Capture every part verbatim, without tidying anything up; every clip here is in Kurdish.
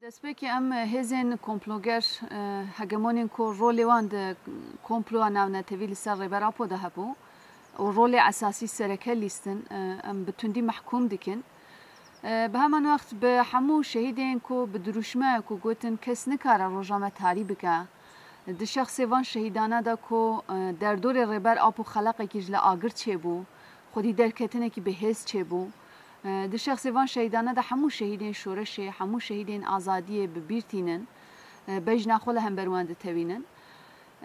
Destpêkê em hêzên komploger, e, hegemonên ku rolê wan di komploya navnetewî li ser Rêber Apo de hebû û rolê esasî sereke lîstin, e, em bi tundî mehkûm dikin. E, bi heman wext bi hemû şehîdên ku bi dirûşmeya ku gotin kes nikare roja me tarî bike, di şexsê van şehîdana de ku, e, derdorê Rêber Apo xeleqekî ji li agir çêbû, xwedî derketinekî bi hêz çêbû. E, di şexsê van şehîdana de hemû şehîdên şoreşê, hemû şehîdên azadiyê bi bîr tînin. E, bejna xwe li hember wan ditewînin.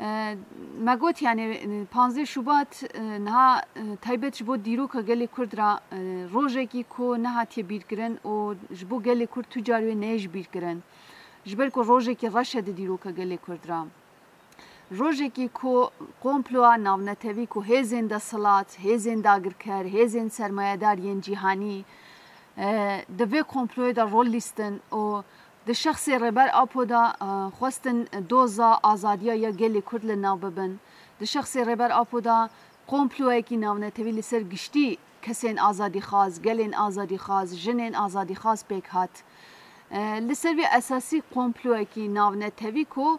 E, me got, yani, e, panzdeh Şubat, e, niha, e, taybet ji bo dîroka gelê Kurd re, e, rojekî ku nehatiye bîrkirin û ji bo gelê Kurd tu car wê neyê ji bîr kirin. Ji ber ku rojekî reş e di dîroka gelê Kurd re. Rojekî ku komploya navnetewî ku hêzên desthilat, hêzên dagirker, hêzên sermayedar yên cîhanî, e, di vê komployê de rol lîstin û di şexsê Rêber Apo de, e, xwestin doza azadiya ya gelê Kurd li nav bibin. Di şexsê Rêber Apo de komployekî navnetewî li ser giştî kesên azadîxwaz, gelên azadîxwaz, jinên azadîxwaz pêk hat. E, li ser vê esasî komployekî navnetewî ku,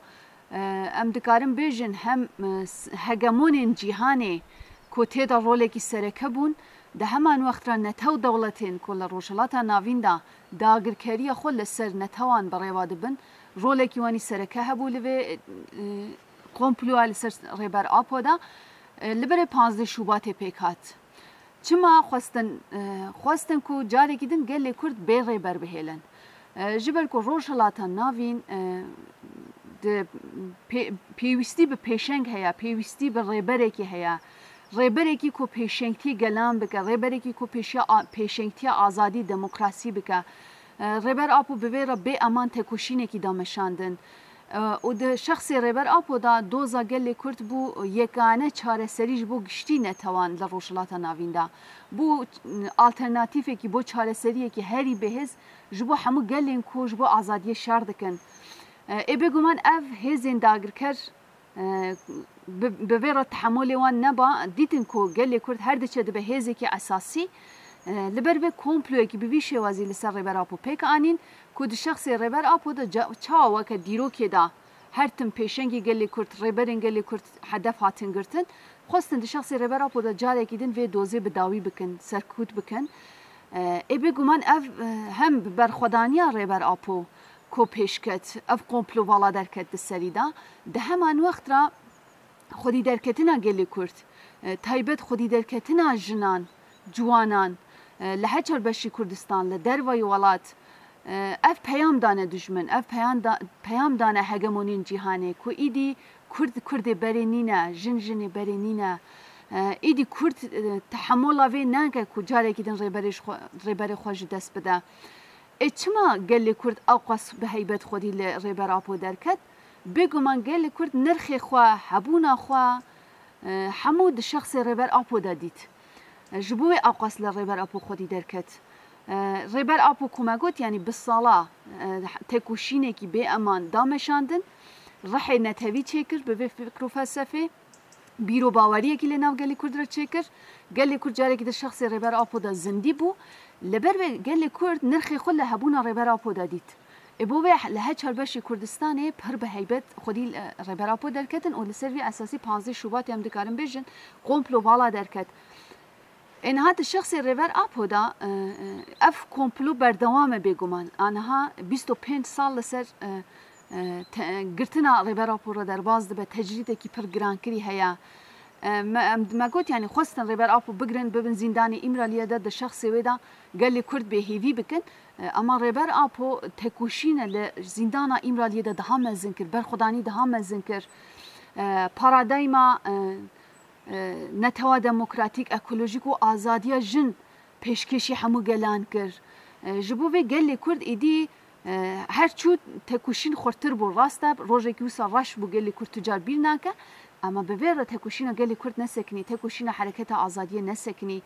e, em dikarin bêjin hem, e, s-, hegemonên cîhanê ku tê de rolekî sereke bûn, di heman wext re netew dewletên ku li Rojhilata Navîn de dagirkeriya xwe li ser netewan bi rêva dibin, rolekî wanî sereke hebû li vê, e, komploya li ser Rêber Apo de, e, li berê panzdeh Şubatê pêk hat. Çima xwestin, e, xwestin ku carekî din gelê Kurd bê rêber bihêlin? E, ji ber ku Rojhilata Navîn, e, di pê-, pêwîstî bi pêşeng heye, pêwîstî bi rêberekî heye. Rêberekî ku pêşengtiyê gelan bike, rêberekî ku pêşiya a-, pêşengtiya azadî, demokrasî bike. E, Rêber Apo bi vê re bê eman tekoşînekî da meşandin. E, û di şexsê Rêber Apo de doza gelê Kurd bû yekane çareserî ji bo giştî netewan li Rojhilata Navîn de. Bû, e, alternatîfekî, bû çareseriyekî herî bihêz ji bo hemû gelên ku ji bo azadiyê şer dikin. E, ê bêguman ev hêzên dagirker, e, bi, bi vê re tehemolê wan neba, dîtin ku gelê Kurd her diçe dibe hêzekî esasî. E, li ber vê komployekî bi vî şêwazî li ser Rêber Apo pêk anîn ku di şexsê Rêber Apo de ca-, çawa weke dîrokê de her tim pêşengê gelê Kurd, rêberên gelê Kurd hedef hatin girtin, xwestin di şexsê Rêber Apo de carekî din vê dozê bi dawî bikin, serkût bikin. E, ê bêguman ev, e, hem bi berxwedaniya Rêber Apo ku pêş ket, ev komplo vala derket di serî de, di heman wext re xwedî derketina gelê Kurd, e, taybet xwedî derketina jinan, ciwanan, e, li heçar beşî Kurdistan, li dervayî welat, e, ev peyam dane dijmin, ev peyam da-, peyam dane hegemonên cîhanê ku îdî Kurd Kurdê berê nîne, jin jinê berê nîne. E, îdî Kurd, e, tehemola vê nake ku carekî din rêberê ji xwe, rêberê xwe ji dest bide. Ê çima gelê Kurd ewqas bi heybet xwedî li Rêber Apo derket? Bêguman gelê Kurd nirxê xwe, hebûna xwe, e, hemû di şexsê Rêber Apo de dît. E, ji bo wê ewqas li Rêber Apo xwedî derket. E, Rêber Apo ku me got, yanî bi sala, e, tekoşînekî bê eman da meşandin, rihê netewî çêkir bi vê fikr û felsefê. Bîr û baweriyekî li nav gelê Kurd re çêkir. Gelê Kurd carekî di şexsê Rêber Apo de zindî bû. Li ber vê gelê Kurd nirxê xwe li hebûna Rêber Apo de dît. Ê bo vê he-, li heçar beşê Kurdistanê pir bi heybet xwedî, e, Rêber Apo derketin û li ser vî esasî panzdeh Şubatê em dikarin bêjin komplo vala derket. Ê niha di şexsê Rêber Apo de, e, e, ev komplo berdewam e bêguman. A niha bîst û pênc sal li ser, e, e, te-, girtina Rêber Apo re derbas dibe, tecrîdekî pir girankirî heye. E, me, em, me got, yanî xwestin Rêber Apo bigirin, bibin zîndanê Îmraliyê de di şexsê wê de gelê Kurd bêhêvî bikin. E, ama Rêber Apo tekoşîne li zîndana Îmraliyê de daha mezin kir, berxwedanî daha mezin kir. E, paradayma, e, e, netewa demokratîk, ekolojîk û azadiya jin pêşkêşî hemû gelan kir. E, ji bo vê gelê Kurd êdî, e, her çû tekoşîn xurtir bû. Rast e, rojekî wisa reş bû, gelê Kurd tu car bîr nake. Ama bi vê re tekoşîna gelê Kurd nesekinî, tekoşîna hereketa azadiyê nesekinî,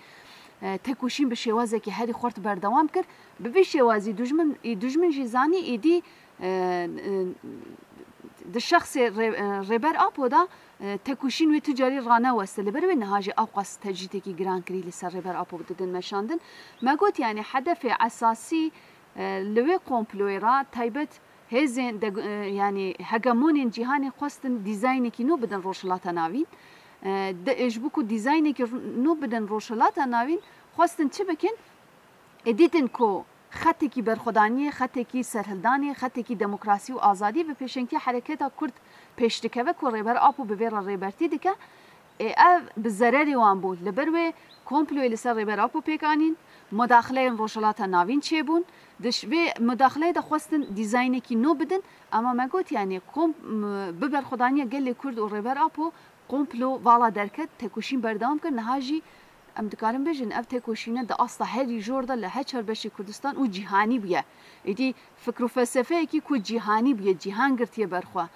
e, tekoşîn bi şêwazekî herî xurt berdewam kir. Bi vî şêwazî dujmin, ê dujmin jî zanî êdî, e, e, di şexsê Rê-, e, Rêber Apo de, e, tekoşîn wê tu carî raneweste. Li ber wê niha jî ewqas tecrîdekî girankirî li ser Rêber Apo didin meşandin. Me got, yanî hedefê esasî E, li wê komployê re taybet hêzên de, e, yanî hegemonên cîhanê xwestin dîzaynekî nû bidin Rojhilata Navîn. E, de, e, ji bo ku dîzaynekî r-, nû bidin Rojhilata Navîn, xwestin çi bikin? Ê dîtin ku xetekî berxwedaniyê, xetekî serhildanê, xetekî demokrasî û azadî bi pêşengtiya hereketa Kurd pêş dikeve ku Rêber Apo bi vê re rêbertî dike. Ê ev bi zererê wan bû. Li ber wê komployê li ser Rêber Apo pêk anîn, mudaxileyên Rojhilata Navîn çêbûn. Di ş-, vê mudaxileyê de xwestin dîzaynekî nû bidin, ama me got, yanî kom-, m-, bi berxwedaniya gelê Kurd û Rêber Apo komplo vala derket, tekoşîn berdewam kir. Niha jî em dikarin bêjin, ev tekoşîne di asta herî jor de li her çar beşê Kurdistan û cîhanî bûye. Êdî fikr û felsefeyekî ku cîhanî bûye, cîhan girtiye ber xwe.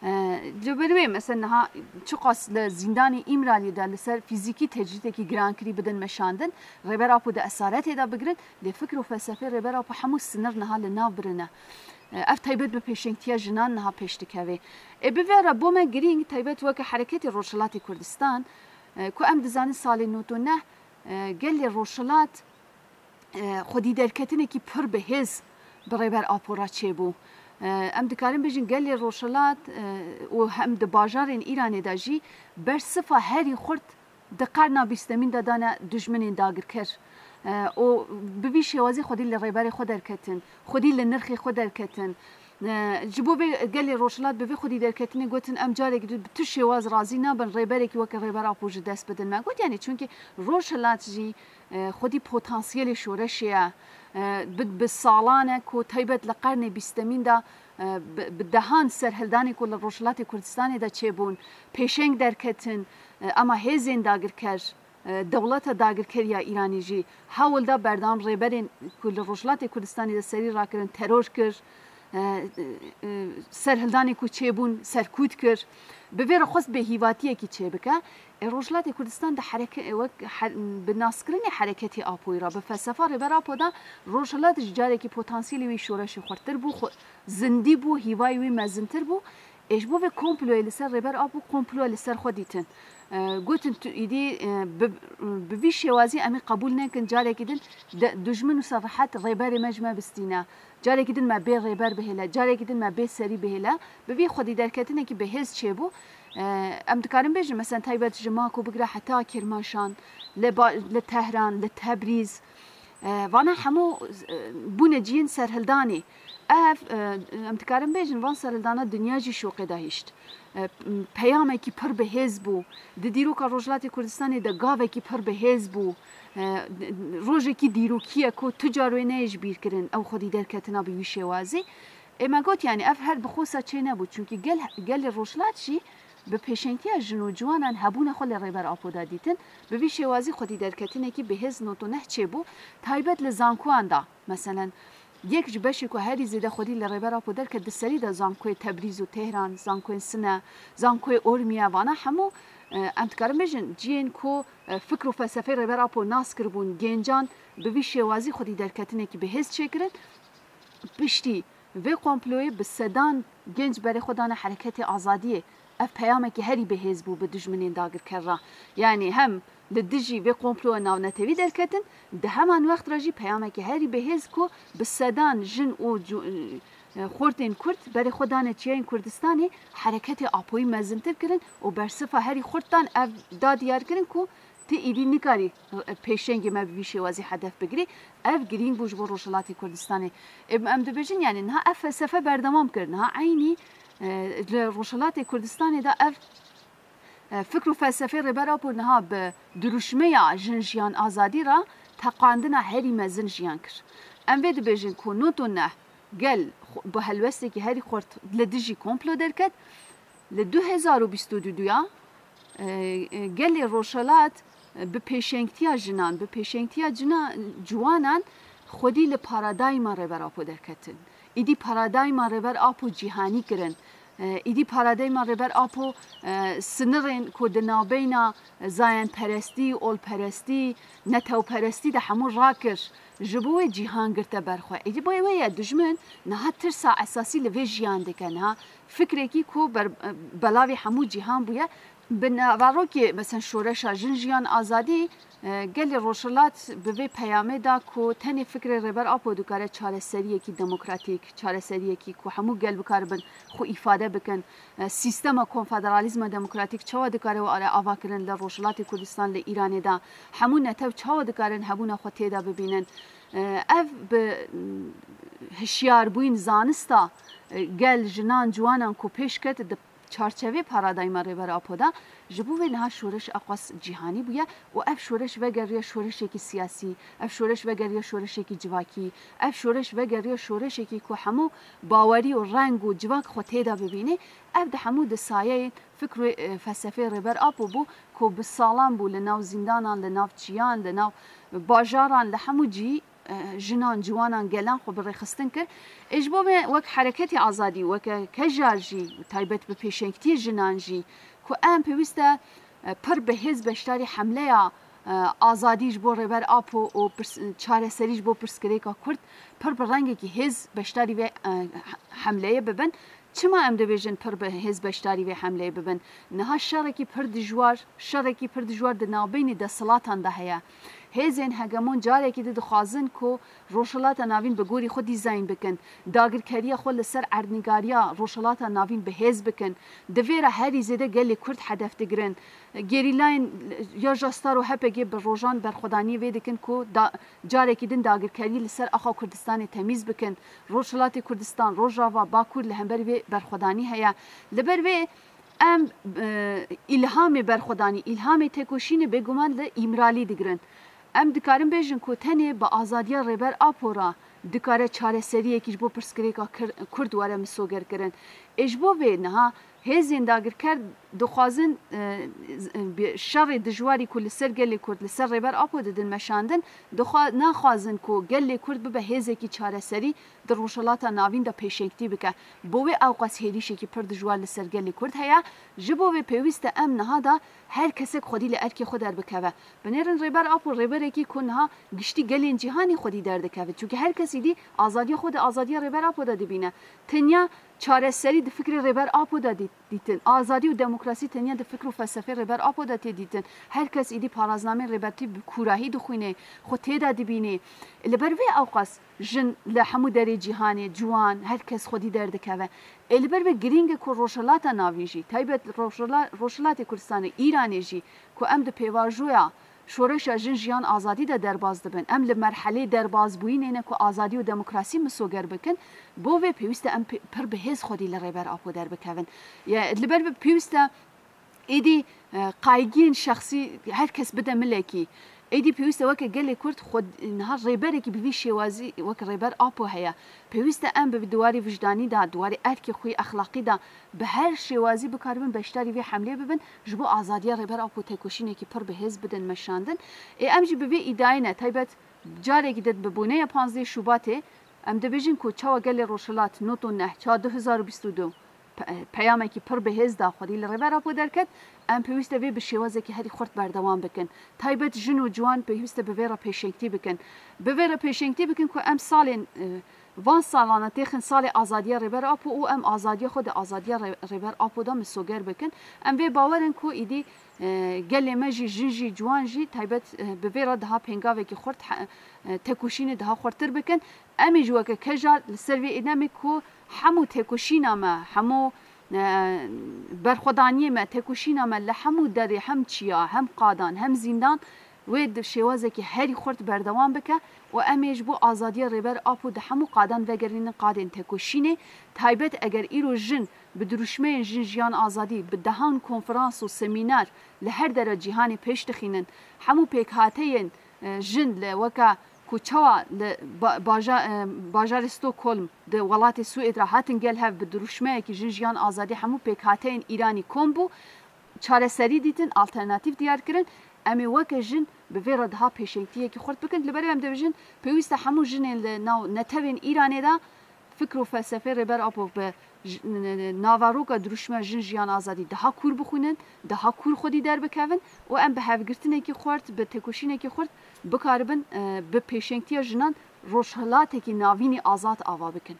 E, ji ber wê, mesela niha çiqas li zîndanê Îmraliyê de li ser fîzîkî tecrîdekî girankirî bidin meşandin, Rêber Apo di esaretê de bigirin, lê fikr û felsefeyê Rêber Apo hemû sinir niha li nav birine. E, ev taybet bi pêşengtiya jinan niha pêş dikeve. Ê bi vê re bo me girîng, taybet weke Hereketê Rojhilatê Kurdistan, e, ku em dizanin salê nod û neh, e, gelê Rojhilat, e, xwedî derketinekî pir bi hêz bi Rêber Apo re çêbû. E, em dikarin bêjin gelê Rojhilat, e, û hem di bajarên Îranê de jî bersifa herî xurt di qarna bîstemîn de dane dijminên dagirker. E, û bi vî şêwazî xwedî li rêberê xwe derketin, xwedî li nirxê xwe derketin. E, ji bo vê gelê Rojhilat bi vê xwedî derketinê gotin, em carekî di bi tu şêwaz razî nabin, rêberekî weke Rêber Apo ji dest bidin. Me got, yanî çunkî Rojhilat jî, e, xwedî potansiyelê şoreşê ye. E, bi, bi salan e ku taybet li qernê bîstemîn de, e, bi, bi dehan serhildanê ku li Rojhilatê Kurdistanê de çêbûn, pêşeng derketin, e, ama hêzên dagirker, e, dewleta dagirker ya Îranî jî hewl da berdewam rêberên ku li Rojhilatê Kurdistanê de serî rakirin teror kir, e, e, serhildanê ku çêbûn serkût kir. Bi vê re xwest bêhîvatiyekî çêbike. E, Rojhilatê Kurdistan di hereke-, wek her-, bi naskirinê hereketê Apoyî re, bi felsefa Rêber Apo de Rojhilat ji carekî potansiyelê wî şoreşê xurttir bû, xwe-, zindî bû, hîvayê wî mezintir bû. Ê ji bo vê komployê li ser Rêber Apo komplo li ser xwe dîtin. E, gotin tu îdî, e, bi, bi vî şêwazî em ê qebûl nekin, carekî din de, dijmin wisa rehet rêberê me ji me bistîne. Carekî din me bê rêber bihêle, carekî din me bê serî bihêle. Bi vî xwedî derketinekî bi hêz çêbû. E, em dikarin bêjin, mesela taybet ji Mako bigire heta Kirmaşan, li ba-, li Tehran, li Tebrîz, e, vana hemû, e, bûne cihên serhildanê. Ev, e, em dikarin bêjin, van serhildana dinya jî şoqê de hişt. E, peyamekî pir bi hêz bû. Di dîroka Rojhilatê Kurdistanê de gavekî pir bi hêz bû. E, rojekî dîrokî ye ku tu car wê neyê ji bîr kirin, ew xwedî derketina bi wî şêwazî. Ê me got, yanî ev her bi xwe sa çê nebû. Çunkî gel, gelê Rojhilat jî bi pêşengtiya jin û ciwanan hebûna xwe li Rêber Apo de dîtin. Bi vî şêwazî xwedî derketinekî bi hêz nod û neh çêbû. Taybet li zankoyan de, meselen, yek ji beşê ku herî zêde xwedî li Rêber Apo derket di serî de zankoyê Tebrîz û Tehran, zankoyên Sine, zankoyê Ormiye, vana hemû, e, em dikarin bêjin, cihên ku, e, fikr û felsefeyê Rêber Apo nas kiribûn, gêncan bi vî şêwazî xwedî derketinekî bi hêz çêkirin. Piştî vê komployê bi sedan genc berê xwe dane hereketê azadiyê. Ev peyamekî herî bi hêz bû bi dijminên dagirker re. Yanî hem li dijî vê komploya navnetewî derketin, di heman wext re jî peyamekî herî bi hêz ku bi sedan jin û cu-, e, xortên Kurd berê xwe dane çiyayên Kurdistanê, hereketê Apoyî mezintir kirin û bersifa herî xurt dan, ev da diyar kirin ku tu îdî nikarî, e, pêşengê me bi vî şêwazî hedef bigirî. Ev girîng bû ji bo Rojhilatê Kurdistanê. Ê, em dibêjin, yanî niha ev felsefe berdewam kir. Niha eynî, e, li Rojhilatê Kurdistanê de ev, e, fikr û felsefeyê Rêber Apo niha bi dirûşmeya jin, jiyan, azadî re teqandina herî mezin jiyan kir. Em vê dibêjin ku nod û neh gel xwe-, bi helwestekî herî xurt li dijî komplo derket. Li du hezar û bîst û du ya, e, e, gelê Rojhilat, e, bi pêşengtiya jinan, bi pêşengtiya cina-, ciwanan xwedî li paradayma Rêber Apo derketin. Îdî paradayma Rêber Apo cîhanî kirin. E, îdî paradayma Rêber Apo, e, sinirên ku di navbeyna zayenperestî, olperestî, netewperestî de hemû rakir. Ji bo wê cîhan girte ber xwe. Êdî bo wê ye dijmin niha tirsa esasî li vê jiyan dike. Niha fikrekî ku ber-, belavê hemû cîhan bûye, Bi naverokê, mesela, şoreşa Jin Jiyan Azadî, e, gelê Rojhilat bi vê peyamê da ku tenê fikrê Rêber Apo dikare çareseriyekî demokratîk, çareseriyekî ku hemû gel bikaribin xwe îfade bikin, e, sîstema konfederalîzma demokratîk çawa dikare were avakirin li Rojhilatê Kurdistan, li Îranê de hemû netew çawa dikarin hebûna xwe tê de bibînin. E, ev bi, m, hişyarbûyîn zanista, e, gel, jinan, ciwanan ku pêş ket di çarçevê paradayma Rêber Apo de, ji bo vê niha şoreş eqas cîhanî bûye û ev şoreş vegeriye şoreşekî siyasî, ev şoreş vegeriye şoreşekî civakî, ev şoreş vegeriye şoreşekî ku hemû bawerî û reng û civak xwe tê de bibîne. Ev di hemû di sayeyên fikr û, e, felsefeyê Rêber Apo bû ku bi salan bû li nav zîndanan, li nav çiyan, li nav bajaran, li hemû cihî, e, jinan, ciwanan, gelan xwe bi rêxistin kir. Ê ji bo me wek hereketê azadî, weke kejar jî, taybet bi pêşengtiyê jinan jî, ku em pêwîst e, e, pir bi hêz beşdarî hemleya, e, azadî ji bo Rêber Apo û pirs-, çareserî ji bo pirsgirêka Kurd, pir bi rengekî hêz beşdarî vê, e, hemleyê bibin. Çima em dibêjin pir bi hêz beşdarî vê hemleyê bibin? Niha şerekî pir dijwar, şerekî pir dijwar di navbeyni desthilatan de heye. Hêzên hegemon carekî di dixwazin ku Rojhilata Navîn bi gorî xwe dîzayn bikin, dagirkeriya xwe li ser erdnîgariya Rojhilata Navîn bi hêz bikin. Di vê re herî zêde gelê Kurd hedef digirin. Gerîlayên ya Jastar û H P G bi rojan berxwedaniyê vê dikin ku da-, carekî din dagirkeriyê li ser axa Kurdistanê temîz bikin. Rojhilatê Kurdistan, Rojava, Bakur li hemberî vê berxwedanî heye. Li ber vê em, e, îlhamê berxwedanî, îlhamê têkoşînê bêguman li Îmralî digirin. Em dikarin bêjin ku tenê bi azadiya Rêber Apo re dikare çareseriyekî ji bo pirsgirêka Kir-, Kurd were misogerkirin. Ê ji bo vê niha hêzên dagirker dixwazin, e, z-, bi şerê dijwarî ku li ser gelê Kurd, li ser Rêber Apo didin meşandin, dixwa-, naxwazin ku gelê Kurd bibe hêzekî çareserî di Rojhilata Navîn de pêşengtî bike. Bo wê ewqas hêrîşekî pir dijwar li ser gelê Kurd heye. Ji bo vê pêwîst e em niha de her kesek xwedî li erkê xwe derbikeve. Binêrin Rêber Apo rêberekî ku niha giştî gelên cîhanê xwedî derdikeve. Çunke her kes îdî azadiya xwe di azadiya Rêber Apo de dibîne. Tenya çareserî di fikrê Rêber Apo de dî-, dîtin. Azadî û demokrasî tenya di fikr û felsefê Rêber Apo de tê dîtin. Her kes îdî paraznameyên Rêbertî bi kûrahî dixwîne, xwe tê de dibîne. Li ber vê ewqas jin li hemû derê cîhanê, ciwan, her kes xwedî derdikeve. Ê li ber vê girîng e ku Rojhilata Navîn jî, taybet Rojhila-, Rojhilatê Kurdistanê, Îranê jî, ku em di pêvajoya şoreşa Jin Jiyan Azadî de derbas dibin. Em li merhelê derbasbûyînê ne ku azadî û demokrasî misoger bikin. Bo vê pêwîst e em pê-, pir bi hêz xwedî li Rêber Apo derbikevin. Ye, li ber vê pêwîst e êdî, e, qaygiyên şexsî her kes bide milekî. Êdî pêwîst e weke gelê Kurd xwe niha rêberekî bi vî şêwazî wek Rêber Apo heye. Pêwîst e em bi diwarê wijdanî de, diwarê erkê xwe yê exlaqî de bi her şêwazî bikaribin beşdarî vê hemlê bibin, ji bo azadiya Rêber Apo têkoşînekî pir bi hêz bidin meşandin. Ê em jî bi vê îdayê ne, taybet carekî din bi boneya panzdeh Şubatê, em dibêjin ku çawa gelê Rojhilat nod û neh, çawa du hezar û bîst û du pe-, peyamekî pir bi hêz da xwedî li Rêber Apo derket, em pêwîst e vê bi şêwazekî herî xurt berdewam bikin. Taybet jin û ciwan pêwîst e bi vê re pêşengtî bikin. Bi vê re pêşengtî bikin ku em salên, e, van salana têxin salê azadiya Rêber Apo û em azadiya xwe di azadiya Rê-, Rêber Apo de misoger bikin. Em vê bawer in ku îdî, e, gelê me jî, jin jî, ciwan jî taybet, e, bi vê re daha pêngavekî xurt he-, e, têkoşînê daha xurtir bikin. Em ê jî weke kejar li ser vê îdemê ku hemû têkoşîna me, hemû, e, berxwedaniyê me, têkoşîna me li hemû derê, hem çiya, hem qadan, hem zîndan, wê di şêwazekî herî xurt berdewam bike û em ê ji bo azadiya Rêber Apo di hemû qadan vegerînin qadên têkoşînê. Taybet eger îro jin bi dirûşmeyên Jin Jiyan Azadî, bi dehan konferans û semînar li her dera cîhanê pêş dixînin, hemû pêkhateyên, e, jin li weke ku çawa li ba-, baja-, e, bajarê Stockholm di welatê Swêd re hatin gel hev bi dirûşmeyekî Jin Jiyan Azadî hemû pêkhateyên Îranî kom bû, çareserî dîtin, alternatîf diyar kirin. Em ê weke jin bi vê re daha pêşengtiyekî xurt bikin. Li ber em dibêjin, pêwîst e hemû jinên li nav netewên Îranê de fikr û felsefeyê Rêber Apo bi j-, n-, n-, naveroka dirûşme Jin Jiyan Azadî daha kûr bixwînin, daha kûr xwedî derbikevin û em bi hevgirtinekî xurt, bi têkoşînekî xurt bikaribin, e, bi pêşengtiya jinan rojhilatekî navînî azad ava bikin.